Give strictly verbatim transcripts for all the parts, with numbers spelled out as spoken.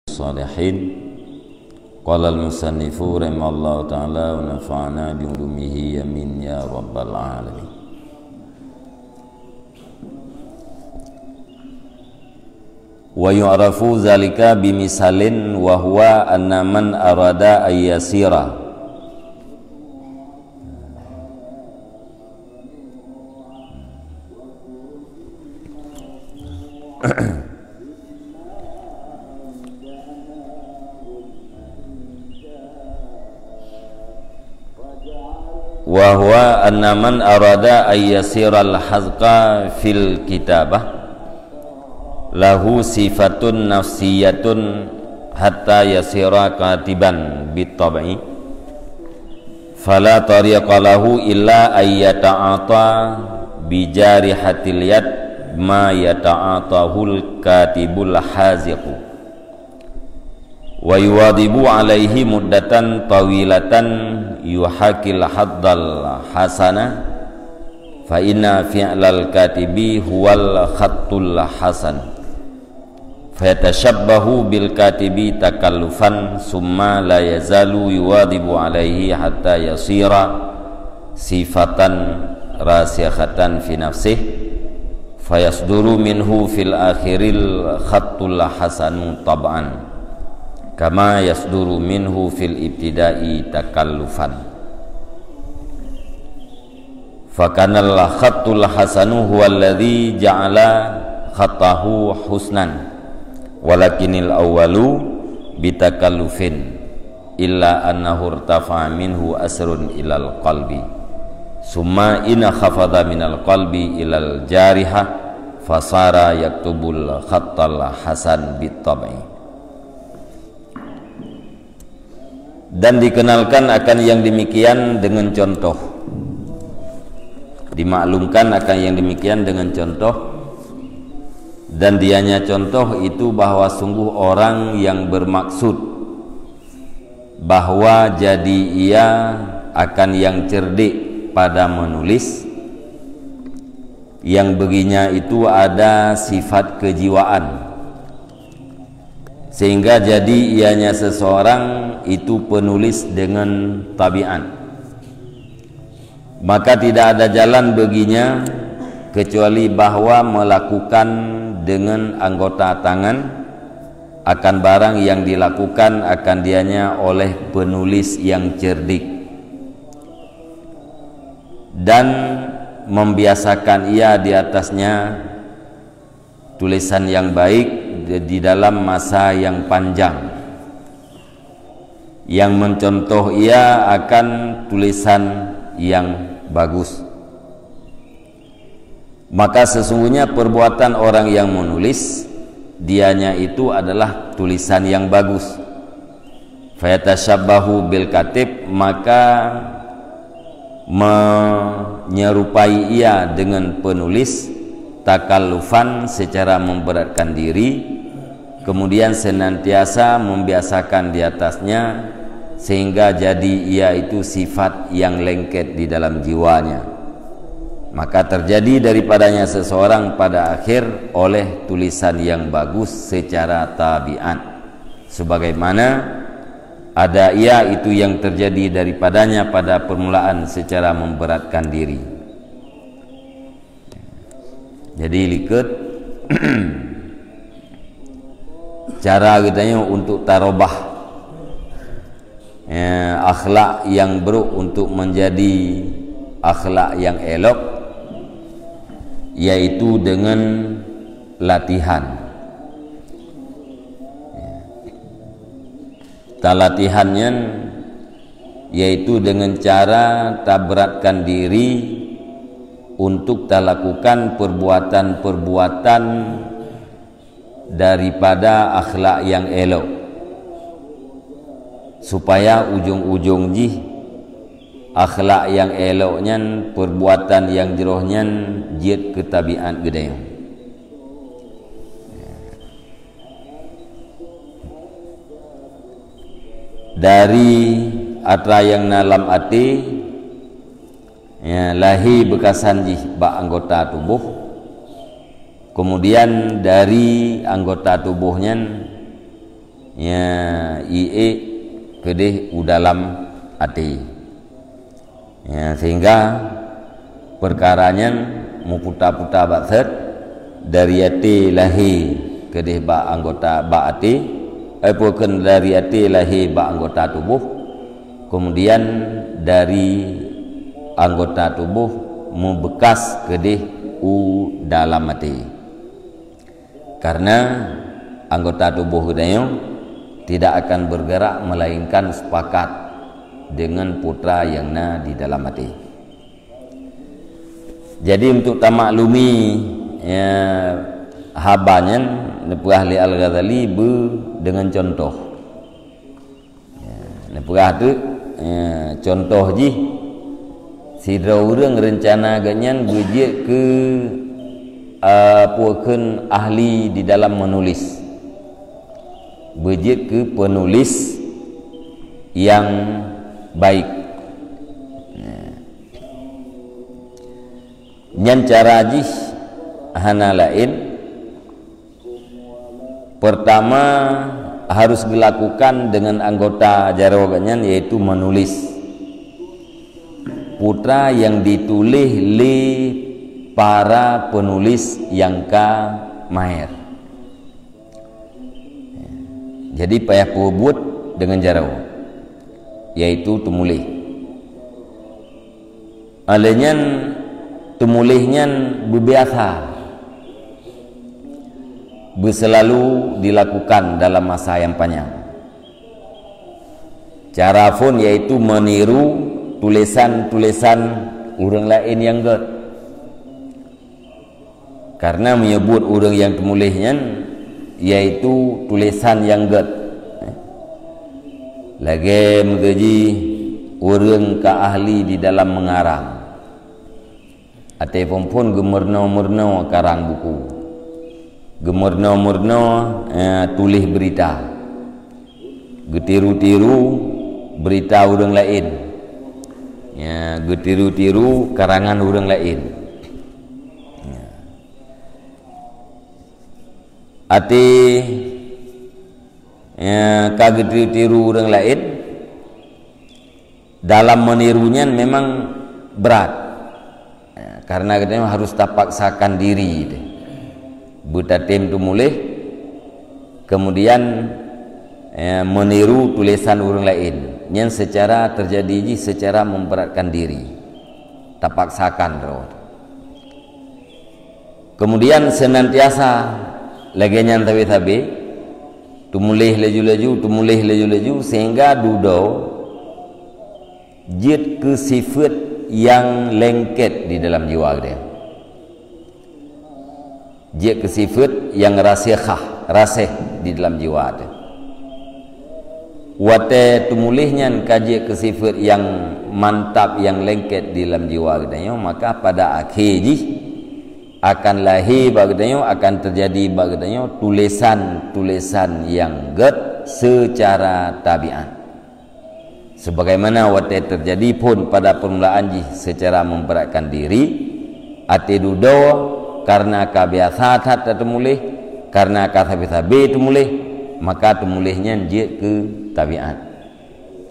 Shalihin. Qala al-musannifu rahimallahu ta'ala wa nafa'ana bi ulumihi, amin ya rabbal alamin. Wa yu'rafu zalika bi misalin, wa huwa anna man arada an yasira wa huwa anna man arada an yasiral hazqa fil kitabah lahu sifatun nafsiyatun hatta yasira katiban bit tab'i, fala tariqa lahu illa an yata'ata bi jarihatil yad ma yata'atahul katibul haziqu, wa yuwadhibu alaihi muddatan tawilatan yuhaqil haddal hasana, fa inna fi'lal katibi huwal khattul hasan. Fayatashabbahu bil katibi takallufan, summa la yazalu yuwadhibu alaihi hatta yasira sifatan rasikhatan fi nafsih, fayasduru minhu fil akhiril khattul hasanu tab'an, kama yasduru minhu fil ibtida'i takallufan. Fakanal khattul hasanu huwalladzi ja'ala khattahu husnan, walakinil awwalu bitakallufin, illa annahu irtafa'a minhu asrun ilal qalbi, summa in khafada minal qalbi ilal jariha, fasara yaktubul khattal hasan bit tab'i. Dan dikenalkan akan yang demikian dengan contoh. Dimaklumkan akan yang demikian dengan contoh. Dan dianya contoh itu bahwa sungguh orang yang bermaksud bahwa jadi ia akan yang cerdik pada menulis, yang baginya itu ada sifat kejiwaan, sehingga jadi ianya seseorang itu penulis dengan tabiat. Maka tidak ada jalan baginya kecuali bahwa melakukan dengan anggota tangan akan barang yang dilakukan akan dianya oleh penulis yang cerdik, dan membiasakan ia di atasnya tulisan yang baik di, di dalam masa yang panjang, yang mencontoh ia akan tulisan yang bagus. Maka sesungguhnya perbuatan orang yang menulis, dianya itu adalah tulisan yang bagus. Fayatashabbahu bil katib, maka menyerupai ia dengan penulis, takallufan, secara memberatkan diri, kemudian senantiasa membiasakan di atasnya, sehingga jadi ia itu sifat yang lengket di dalam jiwanya. Maka terjadi daripadanya seseorang pada akhir oleh tulisan yang bagus secara tabiat, sebagaimana ada ia itu yang terjadi daripadanya pada permulaan secara memberatkan diri. Jadi likot cara geutanyoe untuk tarobah, ya, akhlak yang buruk untuk menjadi akhlak yang elok, yaitu dengan latihan. Ya. Talatihan nyan yaitu dengan cara taberatkan diri untuk talakukan perbuatan-perbuatan daripada akhlak yang elok, supaya ujong-ujong jih akhlak yang elok nyan, perbuatan yang jroh nyan jeuet keu tabiat geutanyoe. Dari atra nyang na lam até, ya, lahé beukasan jih bak anggota tuboh. Kemudian dari anggota tuboh nyan, ya, iék keudeh u dalam até. Ya, sehingga peukara nyan meuputa-puta bak sét, dari até lahé keudeh bak anggota, bak até, eh, peue kheun, dari até lahé bak anggota tuboh, kemudian dari anggota tuboh meubeukas keudeh u dalam até. Karena anggota tuboh geutanyoe tidak akan bergerak melainkan sepakat dengan putra yang na di dalam até. Jadi, untuk tamaklumi, ya, haba nyan neupeugah lé Al-Ghazali beu dengan contoh. Ya, neupeugah teuk, ya, contoh jih, sidroe ureuëng reuncana geuhnyan beujeuet keu, eh, peue kheun, ahli di dalam menulis. Beujeuet keu penulis yang baik. Ya. Nyan cara jih hana laén. Pertama, harus dilakukan dengan anggota jaroe geuhnyan, yaitu menulis. Putra yang dituléh lé para penulis yang ka maher. Jadi, payah peubuet dengan jaroe, yaitu teumuléh. Óh lheueh nyan, teumuléh nyan beubiasa, beuseulalu dilakukan dalam masa nyang panyang. Cara phon yaitu meuniru tulésan-tulésan ureuëng laén nyang gét. Karena meunyoe buet ureuëng nyang teumuléh nyan, yaitu tulésan nyang gét. Lagée meugeuji ureuëng ka ahli di dalam meungarang. Até phon-phon geumeurunoe-meurunoe karang buku. Geumeurunoe-meurunoe, eh, tuléh beurita. Geutiru-tiru beurita ureuëng laén. Ya, geutiru-tiru karangan ureuëng laén. Ya. Até, ya, ka geutiru-tiru ureuëng laén, dalam meuniru nyan memang brat. Ya, karena geutanyoe harus tapaksakan diri teuh. Beutatem teumuléh, kemudian, ya, meuniru tulésan ureuëng laén. Nyan seucara teujadi jih seucara memberatkan diri. Tapaksakan droe. Kemudian senantiasa lagée nyan sabe-sabe, teumuléh laju-laju, teumuléh laju-laju, sehingga dudoe jeuet keu sifeuet nyang lengket di dalam jiwa geutanyoe. Jeuet keu sifeuet nyang rasikhah, raséh di dalam jiwa teuh. Watée teumuléh nyan ka jeuet keu sifeuet nyang mantap, nyang lengket di dalam jiwa geutanyoe, maka pada akhé jih akan lahé bak geutanyoe, akan teujadi bak geutanyoe tulésan-tulésan nyang gét seucara tabiat. Sebagaimana watée teujadi phon pada peurmulaan jih seucara memberatkan diri, até dudoe karena ka biasa that tateumuléh, karena ka sabe-sabe teumuléh, maka teumuléh nyan jeuet keu tabiat.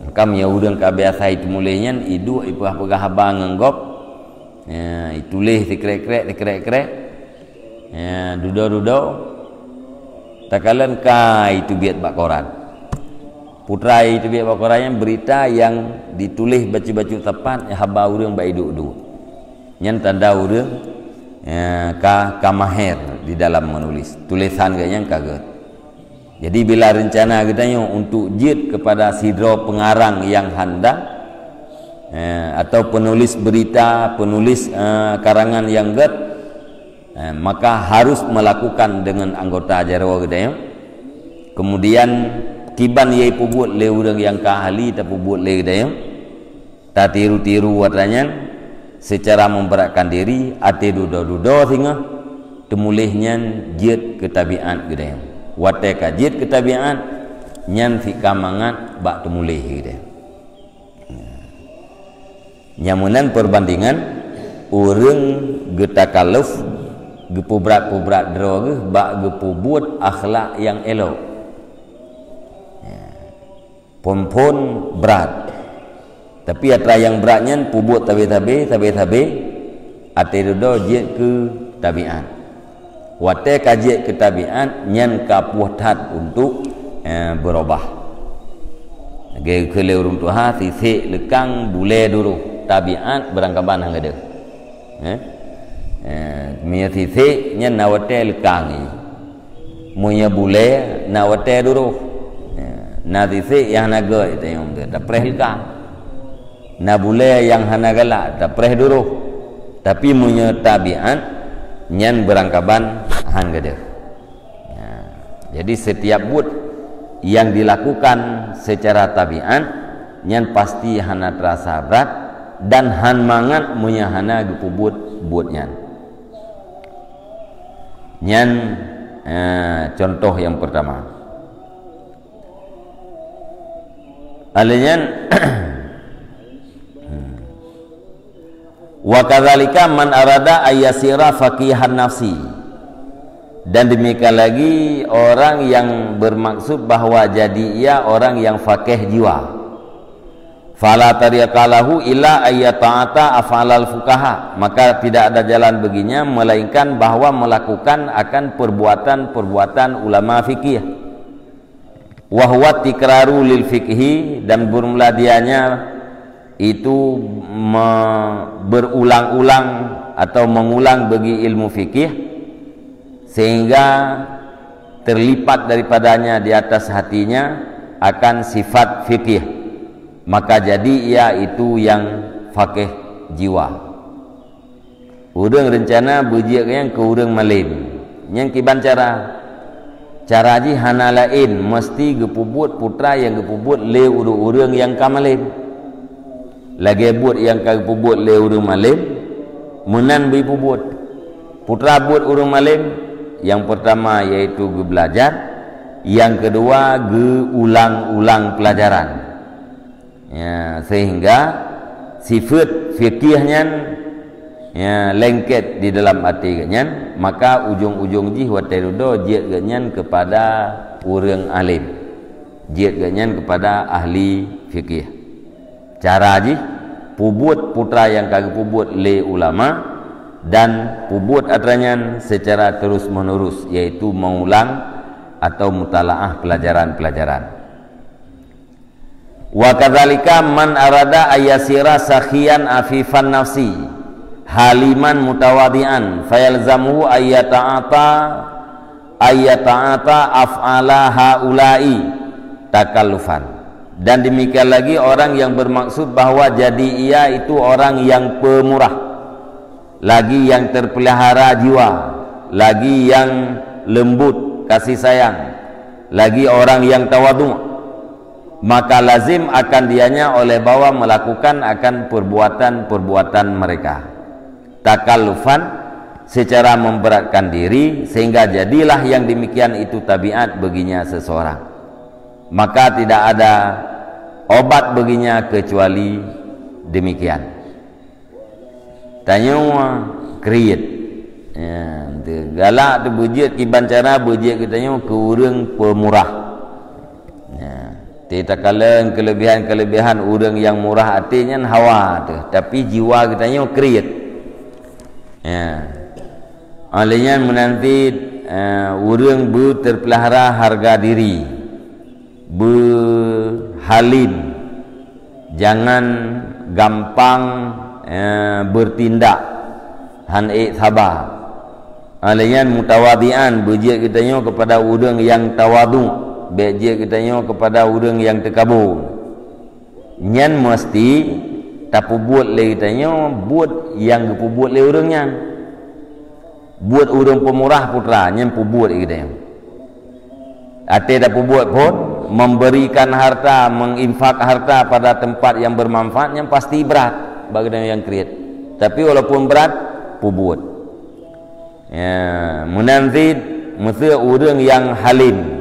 Maka meunyoe ureuëng ka biasa teumuléh nyan, iduek ipeugah-peugah haba ngon gob, ya, ituléh sikrek-krek, sikrek-krek, ya, dudoe-dudoe, takalon ka iteubiet bak koran. Putra iteubiet bak koran nyan beurita nyang dituléh bacut-bacut sapat, haba ureuëng bak iduek-duek. Nyan tanda ureuëng, ya, ka, ka maher di dalam menulis. Tulésan geuh nyan ka gét. Jadi, bila reuncana geutanyoe untuk jeuet keupada sidroe peungarang nyang handang, eh, atau penulis beurita, penulis, eh, karangan nyang gét, eh, maka harus meulakukan deungon anggota jaroe geutanyoe. Kemudian, kiban nyang peubuet lé ureuëng nyang ka ahli tapeubuet lé geutanyoe, tatiru-tiru atra nyan, seucara memberatkan diri, até dudoe-dudoe singoh, teumuléh nyan jeuet keu tabiat geutanyoe. Watée ka jeuet keu tabiat, nyan sika mangat bak teumuléh geutanyoe. Nyang meunan peubandingan, ureuëng geutakalluf, geupeubrat-peubrat droe geuh bak geupeubuet akhlak nyang élok. Phon-phon brat. Tapi atra nyang brat nyan peubuet sabe-sabe, sabe-sabe, até dudoe jeuet keu tabiat. Watée ka jeuet keu tabiat, nyan ka puih that untuk, eh, beurubah. Lagée keu lé ureuëng tuha, sisek leukang bulée duroh, tabiat beurangkaban han gadeuh. Eh? Eh, meunyoe sisek nyan na watée leukang i. Meunyoe bulée na watée duroh. Eh, na sisek nyang hana gét tanyong teuh, tapreh leukang. Na bulée nyang hana galak, tapreh duroh. Tapi meunyoe tabiat, nyan beurangkaban han gadeuh. Nah, jadi setiap buet yang dilakukan secara tabiat, nyan pasti hana terasa berat dan han mangat meunyoe hana geupeubuet buet nyan. Nyan, eh, contoh yang pertama. Alé nyan, hmm. Wa kadzalika man arada ayyasira faqihan nafsi. Dan demikian lagi orang yang bermaksud bahwa jadi ia orang yang fakih jiwa. Fala tariqa lahu illa ayyata'ata af'alal fuqaha. Maka tidak ada jalan baginya melainkan bahwa melakukan akan perbuatan-perbuatan ulama fikih. Wa huwa tikraru lil fiqhi, dan bermula dianya itu me-, berulang-ulang atau mengulang bagi ilmu fikih, sehingga terlipat daripadanya di atas hatinya akan sifat fikih, maka jadi ia itu yang fakih jiwa. Ureuëng reuncana beujeuet nyan keu ureuëng malém. Nyan kiban cara. Cara jih hana laén, meusti geupeubuet putra nyang geupeubuet lé ureuëng-ureuëng nyang ka malém. Lagée buet nyang ka geupeubuet lé ureuëng malém, meunan beupeubuet. Putra buet ureuëng malém, nyang peurtama yaitu geubeulajar, nyang keudua geuulang-ulang peulajaran. Ya, sehingga sifat fikih nyan, ya, lengket di dalam até geuhnyan, maka ujong-ujong jih watée dudoe jeuet geuhnyan kepada ureuëng alim. Jeuet geuhnyan kepada ahli fikih. Cara jih, peubuet putra nyang ka geupeubuet lé ulama dan peubuet atra nyan secara terus-menerus, yaitu mengulang atau mutalaah pelajaran-pelajaran. Wa kadzalika man arada ayyasira sakhiyan afifan nafsi, haliman mutawadi'an, fayalzamuhu ayyata'ata, ayyata'ata af'ala haula'i takallufan. Dan demikian lagi orang yang bermaksud bahwa jadi ia itu orang yang pemurah, lagi yang terpelihara jiwa, lagi yang lembut kasih sayang, lagi orang yang tawadhu, maka lazim akan dianya oleh bahwa melakukan akan perbuatan-perbuatan mereka. Takallufan, secara memberatkan diri, sehingga jadilah yang demikian itu tabiat baginya seseorang. Maka tidak ada obat baginya kecuali demikian. Tanyoe kriet. Ya, galak teubeujeuet kiban cara beujeuet geutanyoe keu ureuëng pemurah. Ya, takalon kelebihan-kelebihan ureuëng nyang murah até nyan hawa teuh, tapi jiwa geutanyoe kriet. Ya. Oleh nyan meunan cit, eh, ureuëng beuterpelihara harga diri, beuhalim, jangan gampang, eh, bertindak, han ék saba. Alaian mutawadian, beujeuet geutanyoe kepada ureuëng nyang tawadhu, bék jeuet geutanyoe kepada ureuëng nyang teukabu. Nyan meusti tapeubuet lé geutanyoe buet nyang geupeubuet lé ureuëng nyan. Buet ureuëng peumurah putra nyan peubuet lé geutanyoe. Até tapeubuet phon, memberikan harta, menginfak harta pada tempat yang bermanfaat, nyan pasti brat bak geutanyoe nyang kriet. Tapi walaupun brat, peubuet. Ya, meunan cit, meuseu ureuëng nyang halim.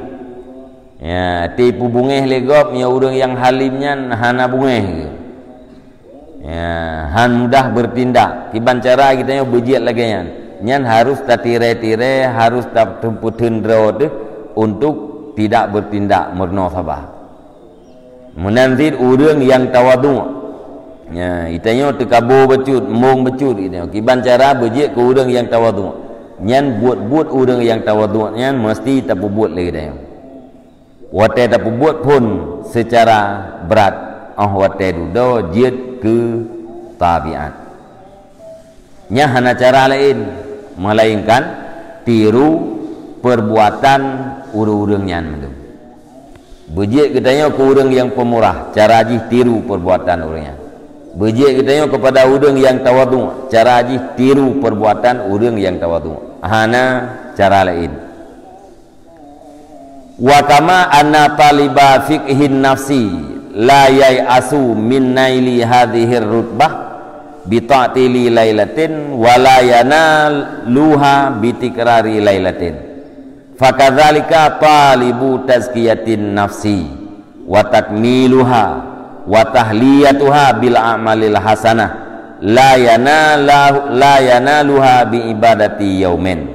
Ya, até peubungéh lé gob, meunyoe ureuëng nyang halim nyan hana bungéh. Ya, han mudah bertindak. Kiban cara geutanyoe beujeuet lagée nyan. Nyan harus tatirée-tirée, harus tapeuteun droe teuh untuk tidak bertindak meurunoe saba. Meunan cit ureuëng nyang tawadhu'. Ya, geutanyoe teukaboe bacut, mong bacut geutanyoe. Kiban cara beujeuet keu ureuëng nyang tawadhu'. Nyan buet-buet ureuëng nyang tawadhu' nyan meusti tapeubuet lé geutanyoe. Watée tapeubuet phon seucara brat, óh watée dudoe jeuet keu tabiat. Nyan hana cara laén, melainkan tiru perbuatan ureuëng-ureuëng nyan mandum. Beujeuet geutanyoe keu ureuëng nyang peumurah, cara jih tiru perbuatan ureuëng nyan. Beujeuet geutanyoe keupada ureuëng nyang tawadhu', cara jih tiru perbuatan ureuëng nyang tawadhu'. Hana cara laén. Wa kama anna taliba fiqhin nafsi la yai'asu min naili hadhihir rutbah bi ta'tili lailatin wa la yanaluha bi tikrari lailatin. Fakadzalika talibu tazkiyatin nafsi wa takmiluha wa tahliyatuha bil a'malil hasanah la yanalahu-, la yanaluha bi ibadati yaumin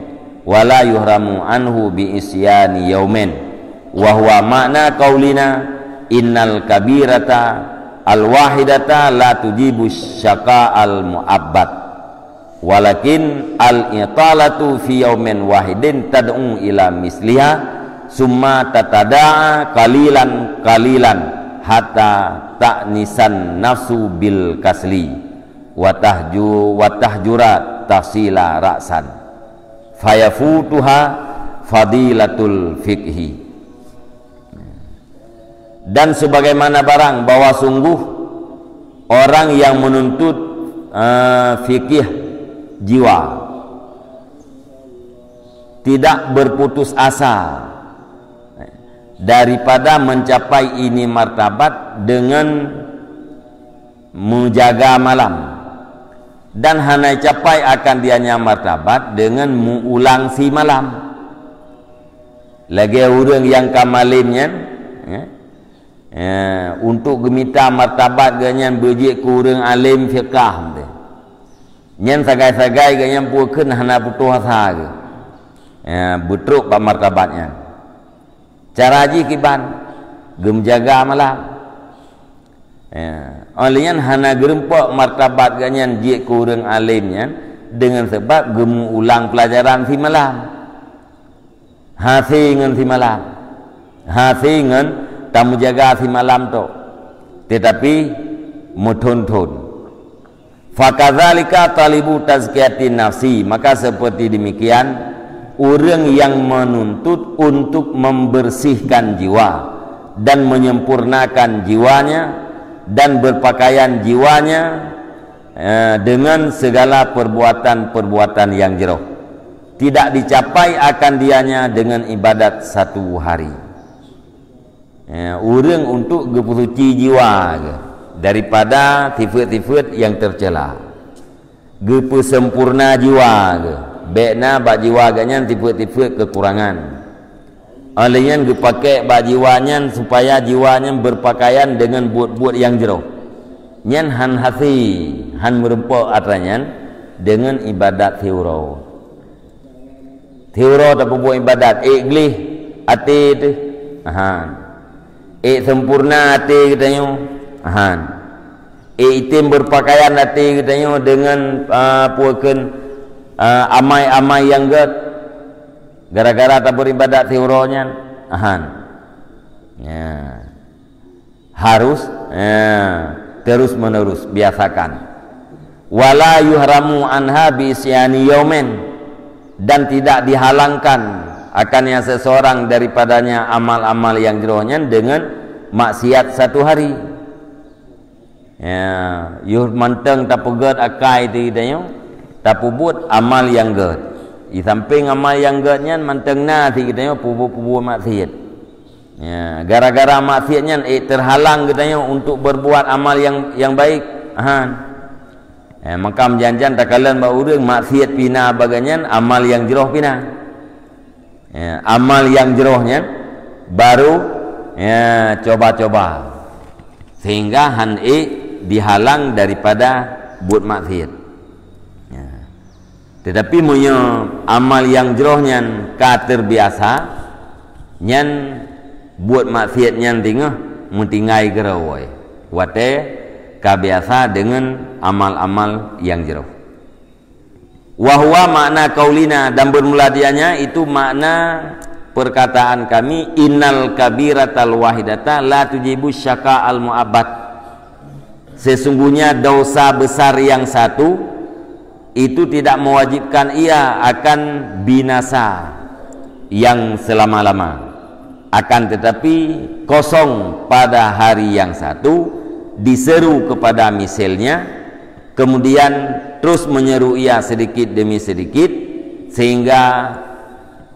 wa la yuhramu anhu bi isyani yaumin, wa huwa ma'na qaulina innal kabirata al wahidata la tujibu syaqa al mu'abbad, walakin al italatu fi yaumin wahidin tad'u ila misliha, summa tatada'a qalilan qalilan hatta ta'nisan nafsu bil kasli wa tahju-, wa tahjura tasila ra'san, fayafutuha fadilatul fiqhi. Dan sebagaimana barang bahwa sungguh orang yang menuntut, eh, fikih jiwa tidak berputus asa daripada mencapai ini martabat dengan menjaga malam, dan hana capai akan dianya martabat dengan meuulang si malam. Lagée ureuëng nyang ka malem nyan, ya, ya, untuk geumita martabat geuh nyan beujeuet keu ureuëng alem fiqah. Nyan sagai-sagai geuh nyan peue kheun hana putôh asa geuh. Ya, beutrok bak martabat nyan. Cara jih kiban, geumeujaga malam. Ya, óh lheueh nyan hana geurumpok martabat geuh nyan jeuet keu ureuëng alem nyan deungon sabab geumeuulang peulajaran si malam. Hase ngon si malam. Hase ngon tameujaga si malam tok. Tetapi meuthon-thon. Fakadzalika talibu tazkiyatin nafsi, maka seperti demikian ureuëng yang menuntut untuk membersihkan jiwa dan menyempurnakan jiwanya dan berpakaian jiwanya, eh, dengan segala perbuatan-perbuatan yang jroh, tidak dicapai akan dianya dengan ibadat satu hari. Ya, ureuëng untuk geupeusuci jiwa geuh daripada sifeuet-sifeuet nyang teucela. Geupeuseumpurna jiwa geuh, bék na bak jiwa geuh nyan sifeuet-sifeuet keukurangan. Óh lheueh nyan geupakée bak jiwa nyan supaya jiwa nyan beurpakaian deungon buet-buet nyang jroh. Nyan han hase, han meurumpok atra nyan deungon ibadat siuroe. Siuroe tapeubuet ibadat, ék gleh até teuh, ahan. Ék sempurna até geutanyoe, ahan. Ék item beurpakaian até geutanyoe deungon, ah, peue kheun, ah, amai-amai nyang gét, gara-gara tabeuribadat siuroe nyan, ahan. Ya. Harus, eh, terus-menerus biasakan. Wala yuhramu anha bi isyani yaumin, dan tidak dihalangkan akan yang seseorang daripadanya amal-amal yang jroh nyan dengan maksiat satu hari. Ya, yoh mantong tapeugét akai teuh geutanyoe, tapeubuet amal nyang gét. Di samping amal nyang gét nyan mantong na teuh geutanyoe peubuet-peubuet maksiat. Ya, gara-gara maksiat nyan, eh, terhalang geutanyoe untuk berbuat amal yang, yang baik. Ahan. Ya, maka meujan-jan takalon bak ureuëng maksiat pih na bagai nyan, amal nyang jroh pih na. Ya, amal nyang jroh nyan baru, ya, coba-coba. Sehingga han ék dihalang daripada buet maksiat. Ya. Tetapi meunyoe amal nyang jroh nyan ka terbiasa, nyan buet maksiat nyan teungoh, meutinggai keudroe watée ka biasa deungon amal-amal nyang jroh. Wa huwa makna qaulina, dan bermula dianya itu makna perkataan kami, innal kabiratal wahidata la tujibu syaka al mu'abbad. Sesungguhnya dosa besar yang satu itu tidak mewajibkan ia akan binasa yang selama-lama. Akan tetapi, kosong pada hari yang satu diseru kepada misilnya, kemudian terus menyeru ia sedikit demi sedikit, sehingga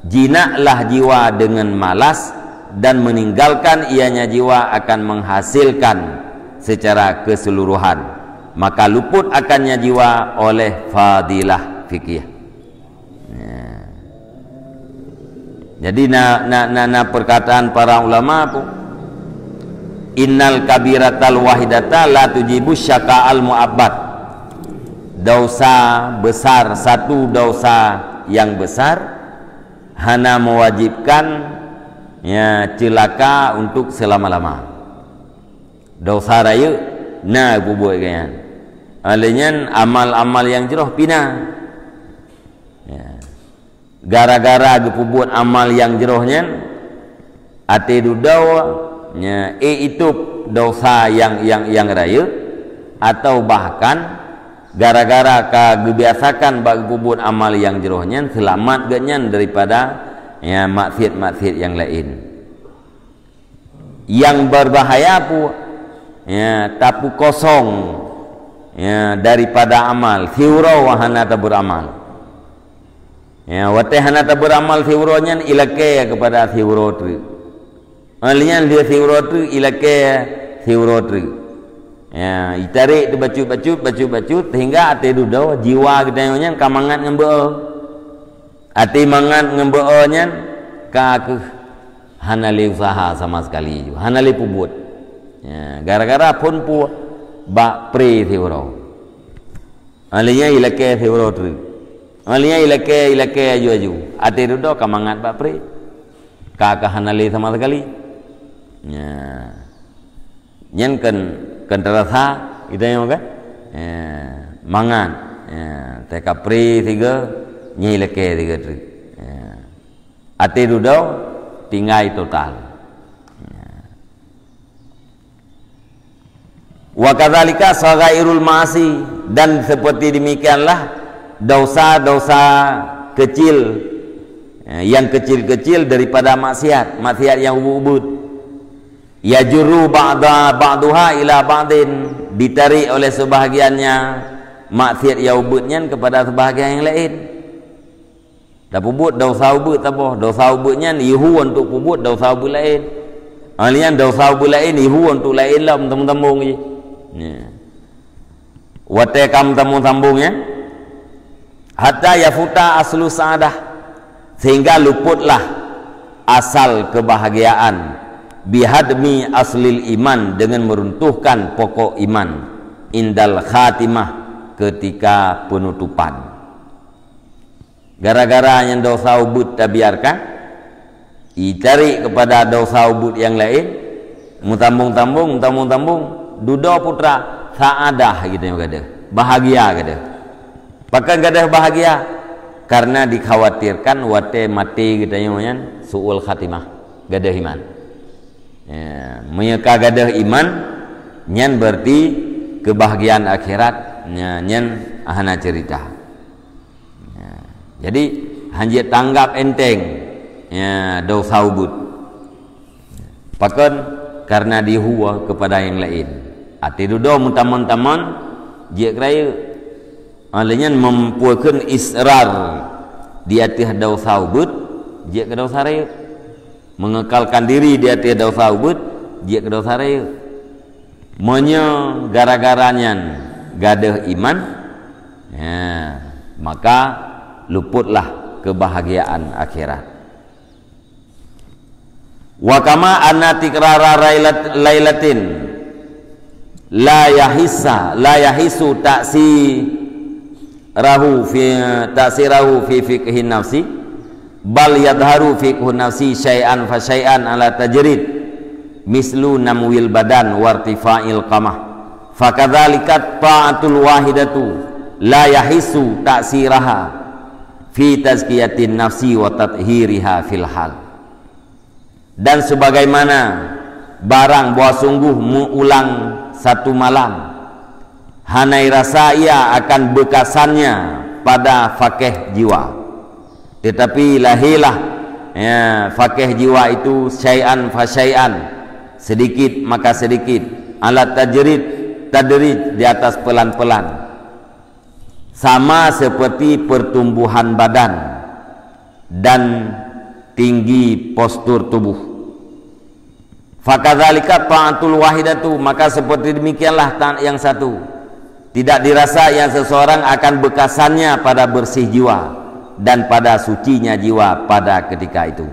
jinaklah jiwa dengan malas, dan meninggalkan ianya jiwa akan menghasilkan secara keseluruhan, maka luput akannya jiwa oleh fadilah fikih. Ya. Jadi na, na, na, na perkataan para ulama pun, innal kabiratal wahidata la tujibu syaka al mu'abbad. Dosa besar, satu dosa yang besar hana mewajibkan, ya, celaka untuk selama-lama. Dosa rayeuk na peubuet geuh nyan. Oleh nyan amal-amal nyang jroh pina. Ya. Gara-gara geupeubuet amal nyang jroh nyan, até dudoe, ya, éh itôb dosa nyang, nyang, nyang rayeuk, atau bahkan gara-gara ka geubiasakan bak geupeubuet amal nyang jroh nyan, seulamat geuhnyan daripada, ya, maksiat-maksiat nyang laén. Nyang berbahaya pun, ya, tapeukosong, ya, daripada amal, siuroe hana tabeuamal. Ya, watée hana tabeuamal siuroe nyan ilakée keupada siuroe treuk. Alheuh nyan lheueh siuroe treuk ilakée siuroe treuk. Ya, itarek teubacut-bacut, bacut-bacut, sehingga até dudoe jiwa geutanyoe nyan ka mangat ngon beu. Até mangat ngon beu nyan ka kheueh hana lé useuha sama sekali ju, hana lé peubuet. Ya, gara-gara phon pu bak pré siuroe. Alheuh nyan ilakée siuroe treuk. Alheuh nyan ilakée, ilakée aju-aju. Até dudoe ka mangat bak pré. Ka, ka hana lé sama sekali. Ya. Nyan kan, kan terasa geutanyoe kan? Ya, mangat. Ya, teuka pré sigoe, nyan ilakée sigoe treuk. Ya. Até dudoe tinggai total. Ya. Wa kadzalika saghairul ma'asi, dan seperti demikianlah dosa-dosa kecil, ya, yang kecil-kecil daripada maksiat, maksiat nyang ubit-ubit. Yajurru ba'da, ba'duha ila ba'din, ditarik oleh sebahagiannya maksiat nyang ubit nyan kepada sebahagian nyang laén. Tapeubuet dosa ubit saboh, dosa ubit nyan ihu untuk peubuet dosa ubit laén. Alheuh nyan dosa ubit laén ihu untuk laén lom, sambung-sambung jih. Ya. Watée ka meusambung-sambung, ya. Hatta yafuta aslu sa'adah, sehingga luputlah asal kebahagiaan, bihadmi aslil iman, dengan meruntuhkan pokok iman, indal khatimah, ketika penutupan. Gara-gara nyang dosa ubit tabiarkan, itarik kepada dosa ubit nyang laén, meutambong-tambong, meutambong-tambong, dudoe putra sa'adah geutanyoe gadoh, bahagia gadoh. Pakon gadoh bahagia? Karena dikhawatirkan watée maté geutanyoe nyan su'ul khatimah, gadoh iman. Ya, meunyoe ka gadoh iman, nyan berarti kebahagiaan akhirat, nya, nyan hana cerita. Ya. Jadi, hanjeuet tanggap enteng, ya, dosa ubit. Pakon? Karena dihua kepada nyang laén. Até dudoe meutamon-tamon jeuet keu rayeuk. Alheuh nyan mempuekeun israr di ateueh dosa ubit jeuet keu dosa rayeuk. Mengekalkan diri di ateueh dosa ubit jeuet keu dosa rayeuk. Meunyoe gara-gara nyan gadoh iman, ya, maka luputlah kebahagiaan akhirat. Wa kama anna tikrara railat-, lailatin la yahissa, la yahissu ta'sirahu fi, ta'sirahu fi fiqhin nafsi, bal yadharu fiqhun nafsi syai'an fa syai'an ala tajrid. mislu namwil badan wartifa'il qamah. Fakadzalika ta'atul wahidatu la yahissu ta'siraha fi tazkiyatin nafsi wa tathiriha fil hal. Dan sebagaimana barang bahwa sungguh meuulang satu malam, hana rasa ia akan beukasannya pada fakeh jiwa. Tetapi lahirlah, ya, fakeh jiwa itu syai'an fa syai'an, sedikit maka sedikit, ala tajrid, tadrij, di atas pelan-pelan. Sama seperti pertumbuhan badan dan tinggi postur tubuh. Fakadzalika ta'atul wahidatu, maka seperti demikianlah taat yang satu. Tidak dirasa yang seseorang akan bekasannya pada bersih jiwa dan pada sucinya jiwa pada ketika itu.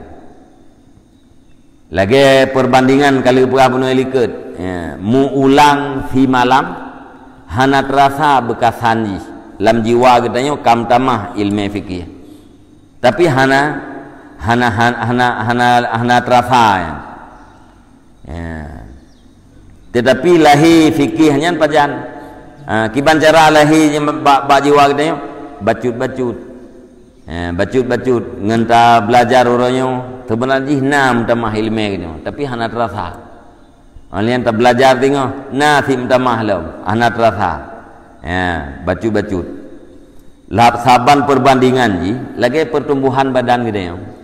Lagée perbandingan ka lheueh peugah bunoe likot, ya, meuulang si malam hana terasa beukasan jih lam jiwa geutanyoe ka meutamah ilmu fikih. Tapi hana, hana, hana, hana, hana, hana terasa, ya. Ya. Tetapi lahé fikih nyan pajan. Ha, kiban cara lahé nyan bak, bak jiwa geutanyoe, bacut-bacut. Ha, bacut-bacut ngon ta belajar uroe nyoe, seubeuna jih na meutamah ileumé geutanyoe, tapi hana terasa. Óh lheueh nyan ta belajar teungoh, na sit meutamah lom, hana terasa. Ha, bacut-bacut. Lap saban perbandingan jih lagée pertumbuhan badan geutanyoe.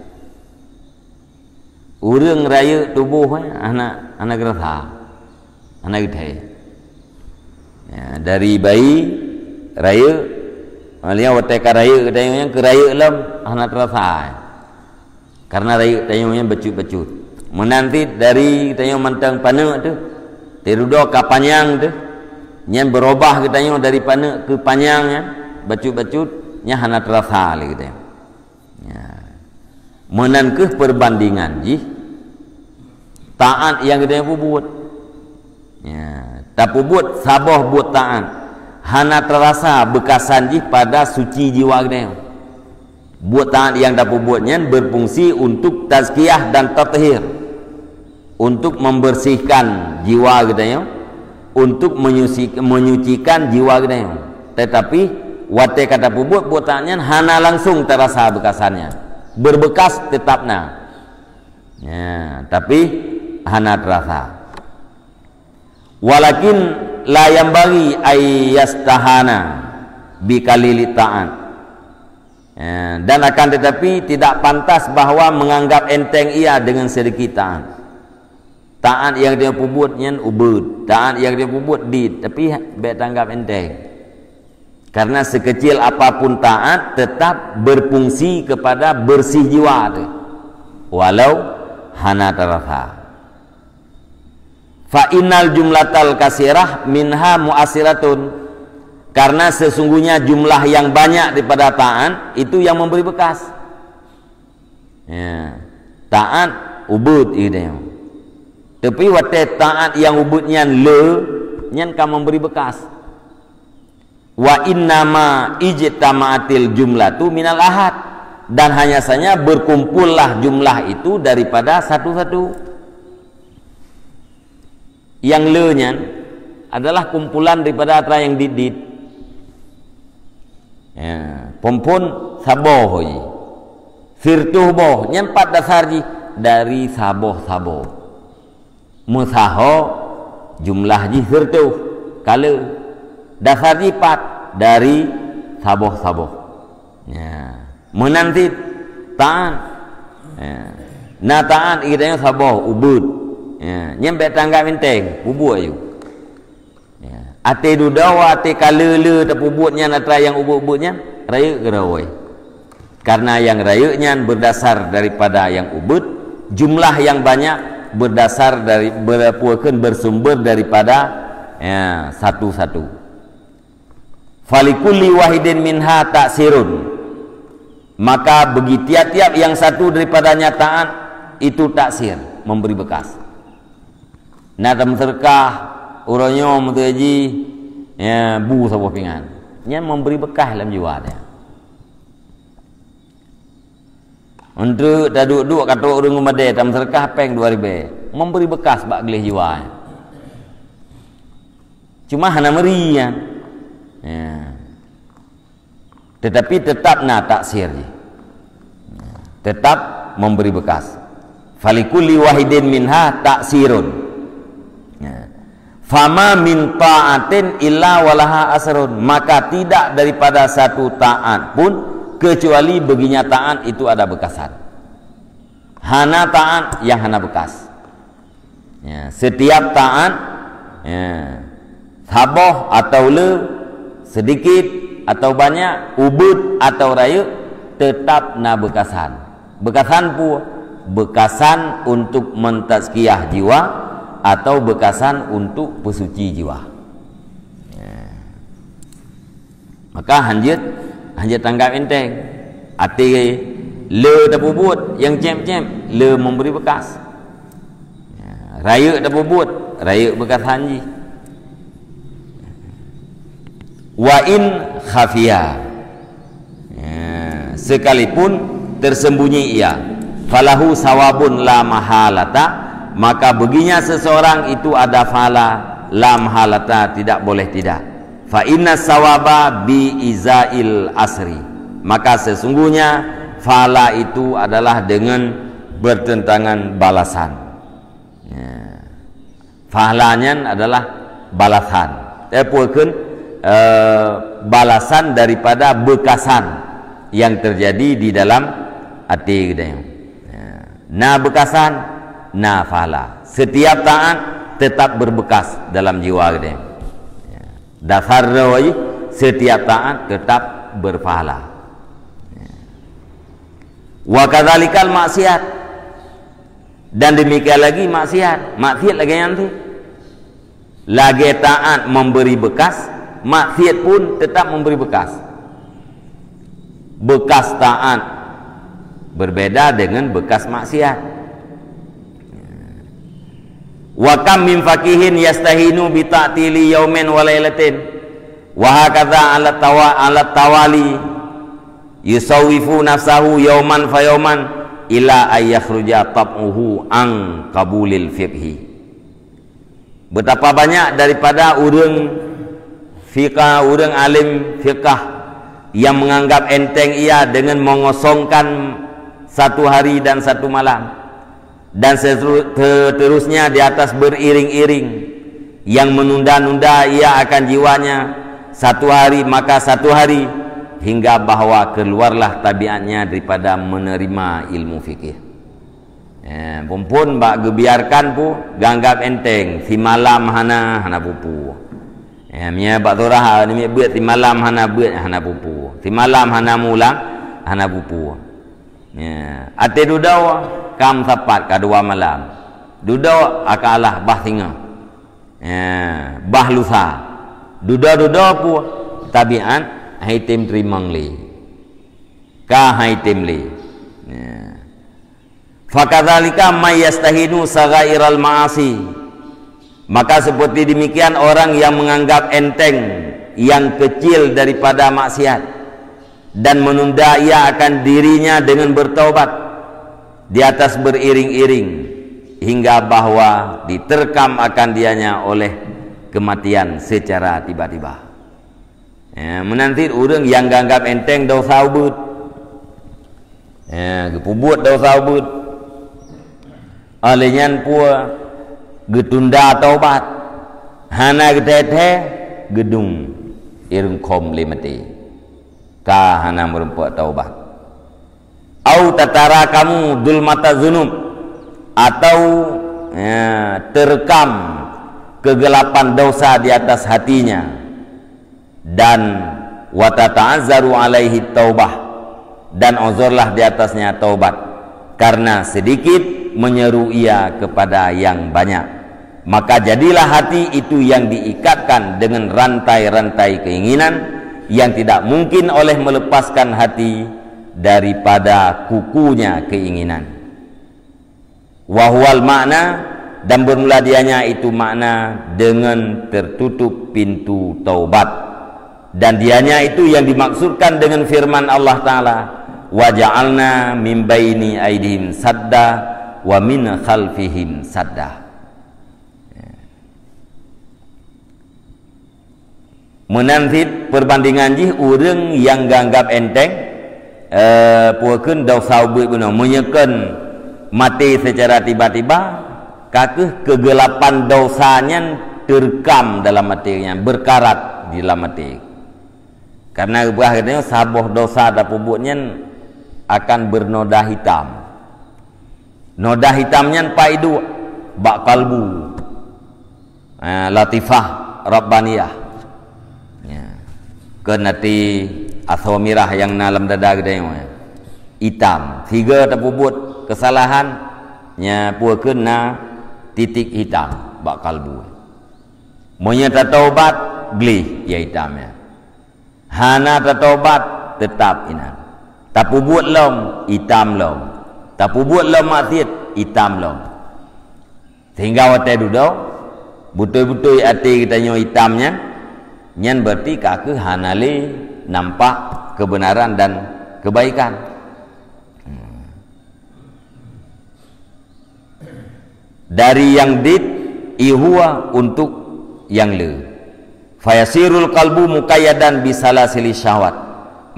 Ureuëng rayeuk tuboh, eh, hana, hana geurasa, hana geuthée. Ya, dari bayi rayeuk, malah watée ka rayeuk geutanyoe nyang keu rayeuk lom hana terasa, eh. Karena rayeuk tanyoe nyan bacut-bacut. Meunan cit dari tanyoe mantong paneuk teuh, teududoe ka panyang teuh, nyan beurubah geutanyoe dari paneuk keu panyang nyan, bacut-bacut, nyan hana terasa lé geutanyoe. Ya. Meunan kheueh perbandingan jih taát nyang geutanyoe peubuet. Ya, tapeubuet saboh buet taát hana terasa beukasan jih pada suci jiwa geutanyoe. Buet taát nyang tapeubuet nyan berfungsi untuk tazkiyah dan tathir, untuk membersihkan jiwa geutanyoe, untuk menyusi-, menyucikan jiwa geutanyoe. Tetapi watée ka tapeubuet buet taát nyan hana langsung terasa beukasan nyan. Berbekas tetap na. Ya, tapi hana terasa. Walakin la yanbaghi ay yastahana bi qalili taat. Ya, dan akan tetapi tidak pantas bahwa menganggap enteng ia dengan sedikit taat. Taát nyang dia peubuet nyan ubit, taát nyang dia peubuet dit, tapi bék tanggap enteng. Karena sekecil apapun taat tetap berfungsi kepada bersih jiwa tu, walau hana terasa. Fa innal jumlatal kasirah minha muasiratun. Karena sesungguhnya jumlah yang banyak daripada taat itu yang memberi bekas. Ya. Taat ubit geutanyoe. Tapi watée taat nyang ubit nyan le, nyan ka memberi bekas. Wa innama ijtama'atil jumlatu minal ahad. Dan hanya saja berkumpullah jumlah itu daripada satu-satu. Nyang le nyan adalah kumpulan daripada atra nyang dit-dit. Ya, phon-phon saboh jih. Sireutoh boh, nyan pat dasar jih dari saboh-saboh. Meusaho jumlah jih sireutoh, ka le. Dasar jih pat dari saboh-saboh. Ya. Meunan cit taát. Ya. Na taát geutanyoe saboh ubit. Ya. Nyan bék tanggap enteng, peubuet aju. Ya. Até dudoe, até ka le-le tapeubuet nyan atra nyang ubit-ubit nyan, rayeuk geurawai. Karena nyang rayeuk nyan berdasar daripada nyang ubit, jumlah nyang banyak berdasar dari, ber-, apa kheun, bersumber daripada, ya, satu-satu. Falikulli wahidin minha taksirun. Maka bagi tiap-tiap yang satu daripadanya taat, itu taksir, memberi bekas. Na tameuseudeukah, uroe nyoe meuteujih, ya, bu saboh pingan. Nyan memberi bekas lam jiwa dia. Untuk taduek-duek ka trok ureuëng meudeh, tameuseudekah péng dua ribèe, memberi bekas bak gleh jiwa. Cuma hana meuri nyan. Ya. Tetapi tetap na taksir jih. Tetap memberi bekas. Falikulli wahidin minha taksirun. Ya. Fama min ta'atin illa walaha asrun. Maka tidak daripada satu taat pun kecuali baginya taat itu ada bekasan. Hana taat yang hana bekas. Ya, setiap taat, ya, saboh atau le, sedikit atau banyak, ubit atau rayeuk, tetap na bekasan. Bekasan peue? Bekasan untuk mentazkiyah jiwa atau bekasan untuk peusuci jiwa. Ya. Maka hanjeuet, hanjeuet tanggab enteng. Até le tapeubuet nyang cém-cém, le memberi bekas. Ya, rayeuk tapeubuet, rayeuk bekasan jih. Wa in khafiya. Ya, sekalipun tersembunyi ia, falahu sawabun la mahalata, maka baginya seseorang itu ada pahala la mahalata, tidak boleh tidak. Fa inna sawaba bi izail asri. Maka sesungguhnya pahala itu adalah dengan bertentangan balasan. Ya. Pahala nyan adalah balasan. Eh, peue kheun, eh, balasan daripada bekasan yang terjadi di dalam até geutanyoe. Ya. Na bekasan, na pahala. Setiap taat tetap berbekas dalam jiwa geutanyoe. Ya. Dasar roh jih, setiap taat tetap berpahala. Wa kadzalikal maksiat. Dan demikian lagi maksiat. Maksiat lagée nyan tu. Lagée taat memberi bekas, maksiat pun tetap memberi bekas. Bekas taat berbeda dengan bekas maksiat. Wa kam min faqihin yastahinu bi ta'tili yaumin wa lailatin. Wa hakadza ala tawa-, ala tawali yusawwifu nafsahu yauman fa yauman ila ay yakhruja tab'uhu an qabulil fiqhi. Betapa banyak daripada ureuëng fiqah, ureuëng alim fiqah yang menganggap enteng ia dengan mengosongkan satu hari dan satu malam. Dan seteru-, seterusnya di atas beriring-iring, yang menunda-nunda ia akan jiwanya satu hari maka satu hari, hingga bahwa keluarlah tabiatnya daripada menerima ilmu fikih. Eh, phon-phon bak geubiarkan pu, ganggab enteng, simalam hana, hana pupu. Eh, mié bak surah, ni beuet simalam hana beuet, hana pupu. Simalam hana mulang, hana pupu. Ya, até dudoe kam sapat ka dua malam. Dudoe akalah bah singoh. Ya, bah lusa. Dudoe-dudoe pu tabiat hai tem teurimong lé. Ka hai tem lé. Ya. Fakadzalika may yastahinu saghairal ma'asi. Maka seperti demikian orang yang menganggap enteng yang kecil daripada maksiat dan menunda ia akan dirinya dengan bertaubat di atas beriring-iring hingga bahwa diterkam akan dianya oleh kematian secara tiba-tiba. Ya, meunan cit ureuëng nyang ganggab enteng desya ubeut. Ya, geupeubuet desya ubeut. Óh lheueh nyan peue geutunda taubat. Hana geuthèe-thèe geudong ireueng khom lé maté. Ka hana meurumpok taubat. Au tatarakamu zulmata dzunub, atau, ya, terekam kegelapan dosa di atas hatinya, dan wa tata'azzaru alaihi taubah, dan uzurlah di atasnya taubat, karena sedikit menyeru ia kepada yang banyak. Maka jadilah hati itu yang diikatkan dengan rantai-rantai keinginan yang tidak mungkin oleh melepaskan hati daripada kukunya keinginan. Wa huwal makna, dan bermula dianya itu makna dengan tertutup pintu taubat. Dan dianya itu yang dimaksudkan dengan firman Allah Ta'ala, Wa ja'alna min baini aidihim sadda wa min khalfihim sadda. Meunan cit peubandingan jih, ureuëng nyang geuanggab enteng, eh, peue kheun desya ubit bunoe, meunyoe kheun maté seucara tiba-tiba, ka kheueh keugelapan desya nyan teureukam dalam até nyan, beukarat di dalam até. Kareuna geupeugah geutanyoe saboh desya tapeubuet nyan akan beunoda hitam. Noda hitam nyan pat iduek? Bak kalbu. Ha, latifah rabbaniyah. Ya. Kheun até asoe mirah nyang na lam dada geutanyoe, ya. Itam. Sigoe tapeubuet keusalahan, nya peue kheun na titik hitam bak kalbu. Meunyoe tataubat, gleh ya itam, ya. Hana tataubat, teutab inan. Tapeubuet lom, itam lom. Tapeubuet lom maksiet, itam lom. Sehingga watée dudoe, beutôi-beutôi até geutanyoe itam nyan, nyan berarti ka kheueh hana lé nampak keubeunaran dan keubaikan. Dari nyang dit, ihua untuk nyang le. Fayasirul qalbu muqayyadan bisalasili syahwat.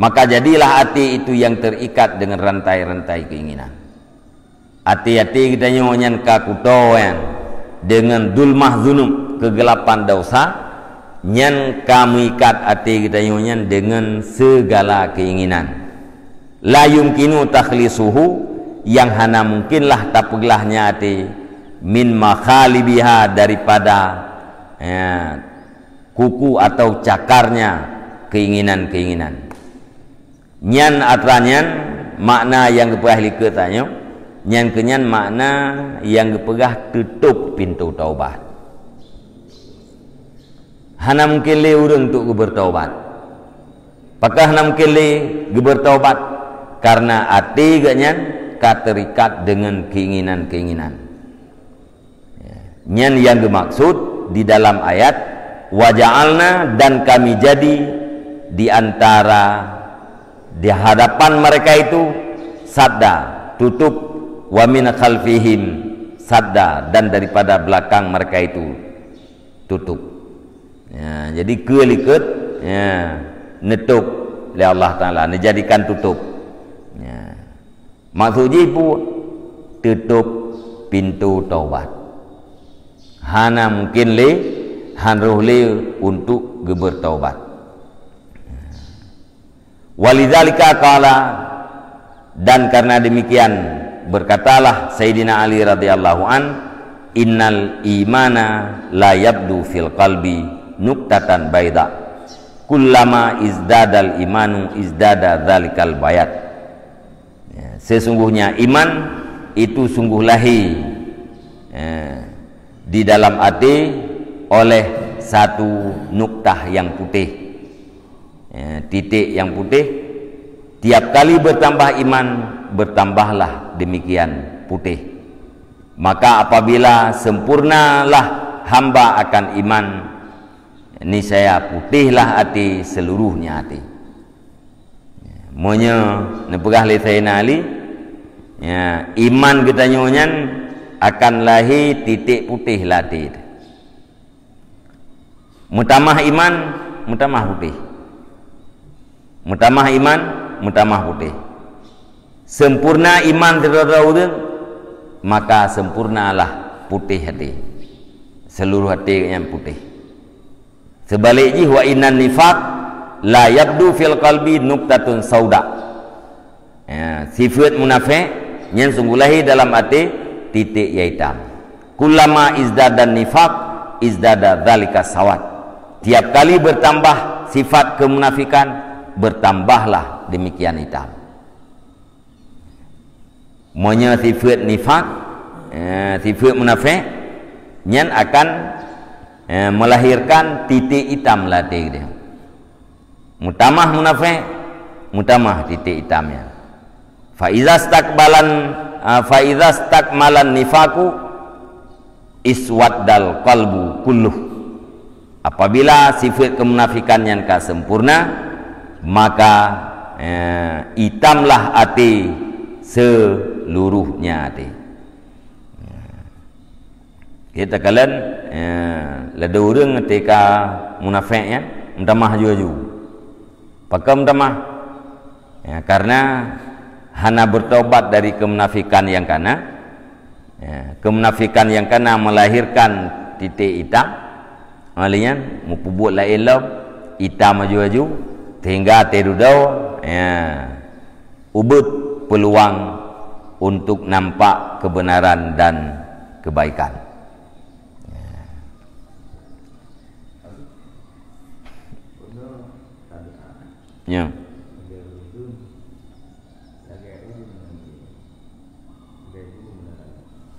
Maka jadilah até itu yang terikat dengan rantai-rantai keinginan. Até-até geutanyoe nyan ka kuto nyan deungon dulmah zunub, keugelapan desya, nyan ka meuikat até geutanyoe nyan deungon seugala keinginan. La yumkinu takhlisuhu, nyang hana mungkinlah tapeuglah nyan até, min makhalibiha, daripada, ya, kuku atau cakarnya keinginan-keinginan. Nyan atra nyan makna nyang geupeugah likot tanyoe, nyan keuh nyan makna nyang geupeugah tutup pintoe taubat. Hana mungkin lé ureuëng untuk geubeutaubat. Pakon hana mungkin lé geubeutaubat? Kareuna até geuh nyan ka terikat deungon keinginan-keinginan. Ya. Nyan nyang geumaksud di dalam ayat, "Wa ja'alna," dan Kami jadi di antara, di hadapan mereka itu, sadda, tutup, "wa min khalfihim sadda," dan daripada belakang mereka itu tutup. Ya, jadi keue likot, ya, neutôp lé Allah Taala, neujadikan tutup. Ya. Maksud jih peue? Tutup pintoe taubat. Hana mungkin lé, han roh lé untuk geubeutaubat. Walidzalika qala, dan karena demikian berkatalah Sayyidina Ali radhiyallahu an, "Innal imana la yabdu fil qalbi nuktatan baida. Kullama izdadal imanu izdada dzalikal bayad." Ya, sesungguhnya iman itu sungguh lahé, ya, di dalam até oleh satu nuktah yang putih. Ya, titik yang putih, tiap kali bertambah iman, bertambahlah demikian putih. Maka apabila sempurnalah hamba akan iman, niscaya putihlah até seluruhnya até. Meunyoe neupeugah lé Sayyidina Ali, ya, iman geutanyoe nyan akan lahé titik putih lam até. Meutamah iman, meutamah putih. Meutamah iman, meutamah putih. Sempurna iman sidroe-droe ureuëng, maka sempurnalah putih até. Seluruh até nyan putih. Seubalik jih, "Wa innan nifaq la yabdu fil qalbi nuktatun sauda." Ya, sifeuet munafék nyan sungguh lahé dalam até titik nyang itam. "Kullama izdadan nifaq izdada dzalika sawad." Tiap kali bertambah sifat kemunafikan, bertambahlah demikian itam. Meunyoe sifeuet nifak, eh, sifeuet munafék, nyan akan, eh, melahirkan titik itam lam até geutanyoe. Meutamah munafék, meutamah titik itam nyan. Fa iza stakbalan, ah, fa iza stakmalan nifaqu iswaddal qalbu kulluh. Apabila sifeuet keumunafikan nyan ka sempurna, maka, Eh, itamlah até seluruhnya até. Kita kalian, eh, lada ureuëng teuka munafék nyan, meutamah aju-aju. Pakon meutamah? Ya, karena hana bertobat dari kemunafikan yang kana. Ya, kemunafikan yang kana melahirkan titik itam. Malian mupeubuet laén lom, itam aju-aju, sehingga até dudoe, ya, ubit peluang untuk nampak kebenaran dan kebaikan. Ya.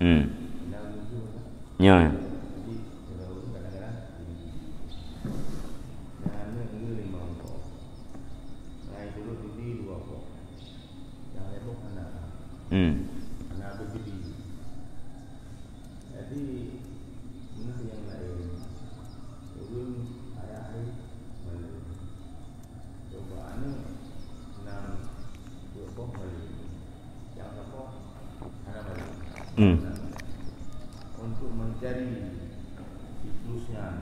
Hmm. Ya. Hmm. Jadi, meunan nyang laén, ureuëng ayah hai malém. Coba aneuëk nan peuet boh malém, nyang saboh hana malém. Hmm. Untuk mencari siklusnya,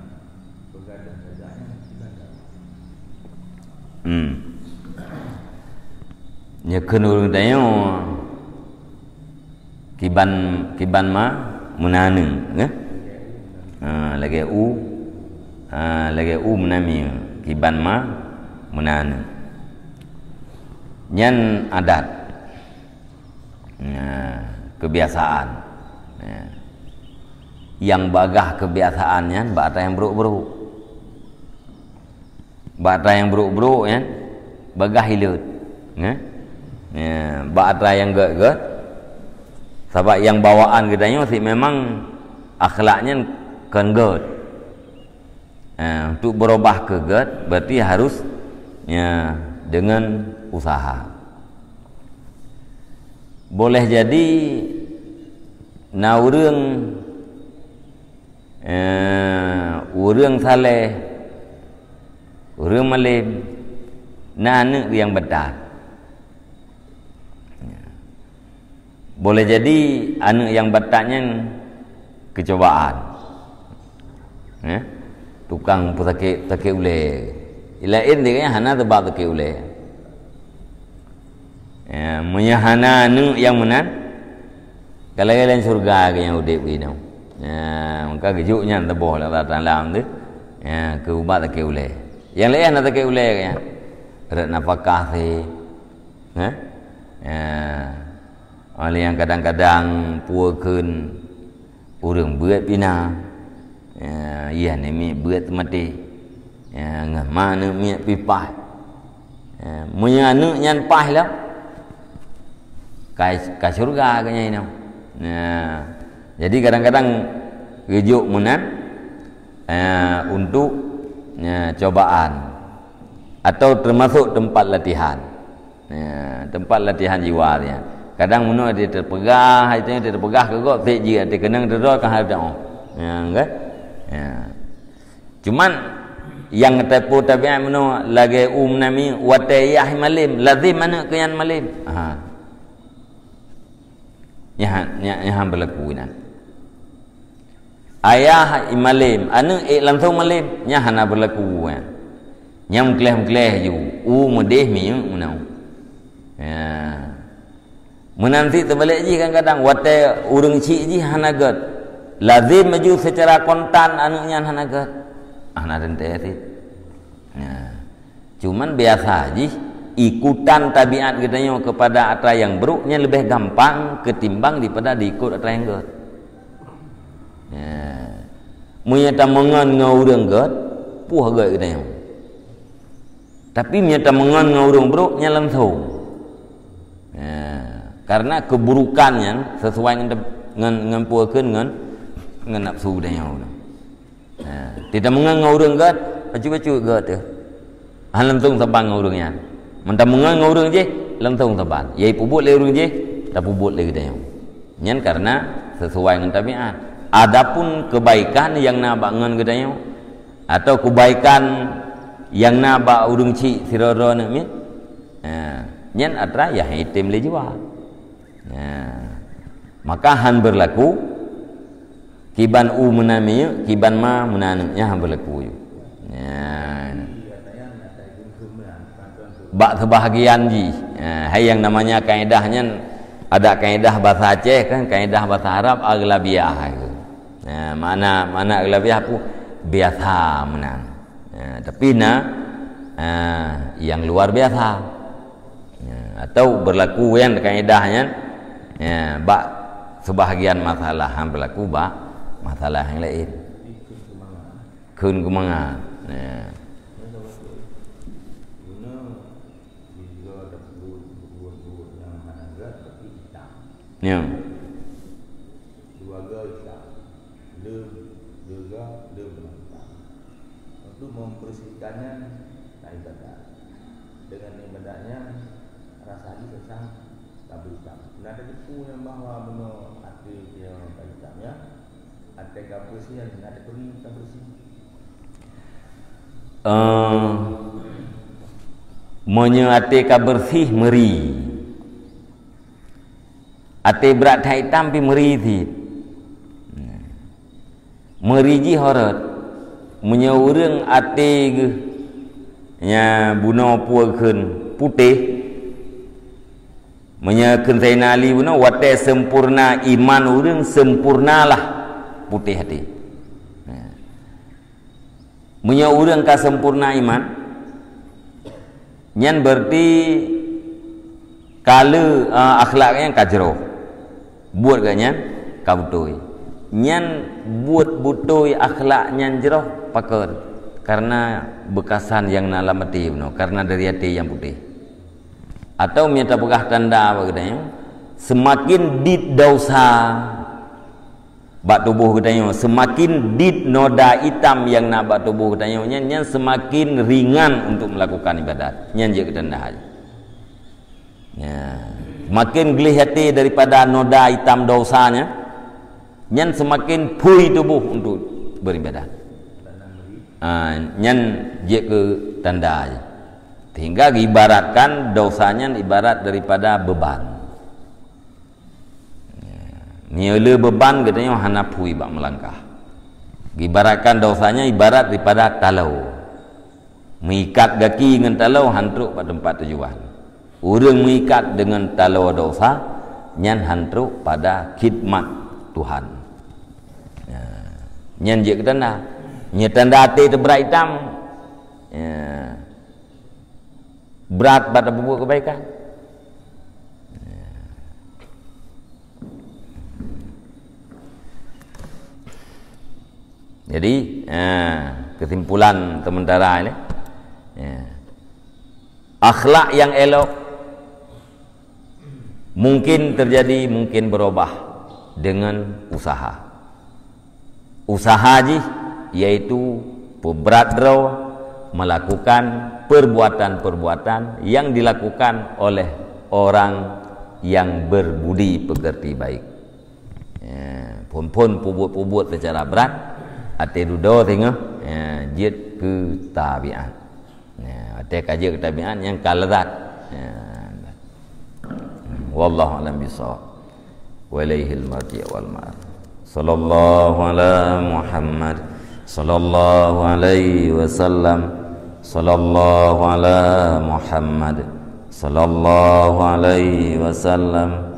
peugah dah saja nyan, kita tak. Hmm. Nyoe kheun ureuëng tanyoe kiban, kiban ma meunan aneuëk, ya? Ha, lagée u, ha, lagée u meunan mié, kiban ma meunan aneuëk. Nyan adat. Nah, kebiasaan. Nah. Nyang bagah kebiasaan nyan bak atra nyang brok-brok. Bak atra nyang brok-brok nyan bagah hileut. Nah. Ya, bak atra nyang gét-gét. Sabab nyang bawaan geutanyoe sit memang akhlak nyan kon gét. Eh, untuk berubah keu gét, berarti harus, ya, dengan usaha. Boleh jadi na ureuëng, eh, ureuëng saleh, ureuëng malém, na aneuëk nyang batat. Boleh jadi aneuëk nyang batat nyan keucobaan. Eh? Tukang peusakét, sakét ulée. Laén di gobnyan hana sabab sakét ulée. Ya, meunyoe hana aneuëk nyang meunan, ka lagée lam syeuruga gobnyan udeb inoe. Ya, maka geujok nyan teuboh lé Allah Taala tu. Ya, keu ubat sakét ulée. Nyang laén hana sakét ulée gobnyan. Rot nafakah sit. Eh? Ya. Oleh nyang kadang-kadang pue kheun ureuëng beuet pih na. Ya, iya nemiet beuet teumaté. Ya, ngon ma aneuëk miet pih paih. Ya, meunyoe aneuëk nyan paih lom, ka, ka syeuruga gobnyan inoe. Ya, jadi kadang-kadang geujok meunan, ya, untuk, ya, cobaan atau termasuk tempat latihan. Ya, tempat latihan jiwa nyan. Kadang meunyoe dia teupeugah, hai teupeugah keu gob, seb jih até keunong teudroe ka hai teuong. Ya, kan? Ya. Cuman nyang teupeu tabiat meunyoe lagée u meunan mié, watée yah malém, lazem aneuëk keu nyan malém. Ha. Nyan, nyan, nyan berlaku inan. Ayah malém, aneuëk ék langsong malém, nyan hana berlaku nyan. Nyan meukleh-meukleh ju, u meudeh minyeuk meunan. Ya. Meunan cit teubalek jih kadang-kadang watée ureuëng chik jih hana gét. Lazem laju secara kontan aneuëk nyan hana gét. Hana teuntée cit. Ya. Cuman biasa jih ikutan tabiat geutanyoe kepada atra nyang brok nyan leubeh gampang ketimbang daripada diikot atra nyang gét. Ya. Meunyoe tameungon ngon ureuëng gét, puih gét geutanyoe. Tapi meunyoe tameungon ngon ureuëng brok, nyan langsong. Ya. Karena keburukan nyan sesuai ngon, ngon, ngon pue kheun ngon, ngon nafsu geutanyoe. Ha, tameungon ngon ureuëng gét, bacut-bacut gét teuh. Hana langsong saban ngon ureuëng nyan. Meunyoe tameungon ngon ureuëng jih, langsong saban. Nyang peubuet lé ureuëng jih, tapeubuet lé geutanyoe. Nyan karena sesuai ngon tabiat. Adapun kebaikan nyang na bak ngon geutanyoe, atau kebaikan nyang na bak ureuëng chik sidroe-droe aneuëk miet, Ha, nyan atra nyang item lé jua. Ha. Maka han berlaku kiban u meunan minyeuk, kiban ma meunan aneuëk, nyan han berlaku. Ha. Bak sebahagian jih. Ha, hai nyang namanya kaedah nyan, ada kaedah bahasa Aceh kan, kaedah bahasa Arab aghlabiah. Ha, makna, makna aghlabiah apa? Biasa meunan. Ha, tapi na, ha, nyang luar biasa. Ya, atau berlaku nyan kaedah nyan, ya, bak sebahagian masalah, han berlaku bak masalah nyang laén. Kheun keumangat. Ya. Ya. Dua ga hitam, le, le ga, le benang hitam. Untuk membersihkannya, na ibadat. Dengan ibadatnya, rasa jih sesang ka beuhitam. Na teupeue nyang bahwa bunoe até nyang ka hitam nyan, até ka bersih, na teupeue ka bersih. Eh, meunyoe até ka bersih, meuri. Até brat that itam pih meuri cit. Meuri jih ho rot. Meunyoe ureuëng até geuh nyang bunoe peue kheun putéh, meunyoe kheun Saidina Ali bunoe, watée sempurna iman ureuëng, sempurnalah putéh até. Meunyoe ureuëng ka sempurna iman, nyan berarti ka le, eh, akhlak nyan ka jroh. Buet geuh nyan ka beutôi. Nyan buet beutôi akhlak nyan jroh pakon? Karena beukasan nyang na lam até bunoe, karena dari até nyang putéh. Atau meunyoe tapeugah tanda bak geutanyoe, seumaken dit desya bak tuboh geutanyoe, seumaken dit noda itam nyang na bak tuboh geutanyoe nyan, nyan seumaken ringan untuk melakukan ibadat. Nyan jeuet keu tanda hai. Ya. Seumaken gleh até daripada noda itam desya nyan, nyan seumaken phui tuboh untuk beribadat. Ah, nyan jeuet keu tanda hai. Sehingga geuibaratkan desya nyan ibarat daripada beuban. Meunyoe le beuban geutanyoe hana phui bak meulangkah. Geuibaratkan desya nyan ibarat daripada taloe. Meuikat gaki ngon taloe han trok bak teumpat tujuan. Ureuëng meuikat deungon taloe desya, nyan han trok pada khidmat Tuhan. Ya. Nyan jeuet keu tanda. Nyoe tanda até teubrat itam. Ya. Brat bak tapeubuet keubaikan. Jadi, eh, kesimpulan sementara ini, ya, akhlak yang elok mungkin terjadi, mungkin berubah dengan usaha. Usaha jih yaitu peubrat droe melakukan perbuatan-perbuatan yang dilakukan oleh orang yang berbudi pekerti baik. Ya, phon-phon peubuet-peubuet secara brat, até dudoe singoh, ya, jeuet keu tabiat. Ya, até ka jeuet keu tabiat nyang ka lezat. Ya. Wallahu a'lam bishawab. Wa ilaihil marji' wal ma'ab. Sallallahu ala Muhammad. Sallallahu alaihi wasallam. Sallallahu ala Muhammad. Sallallahu alaihi wasallam.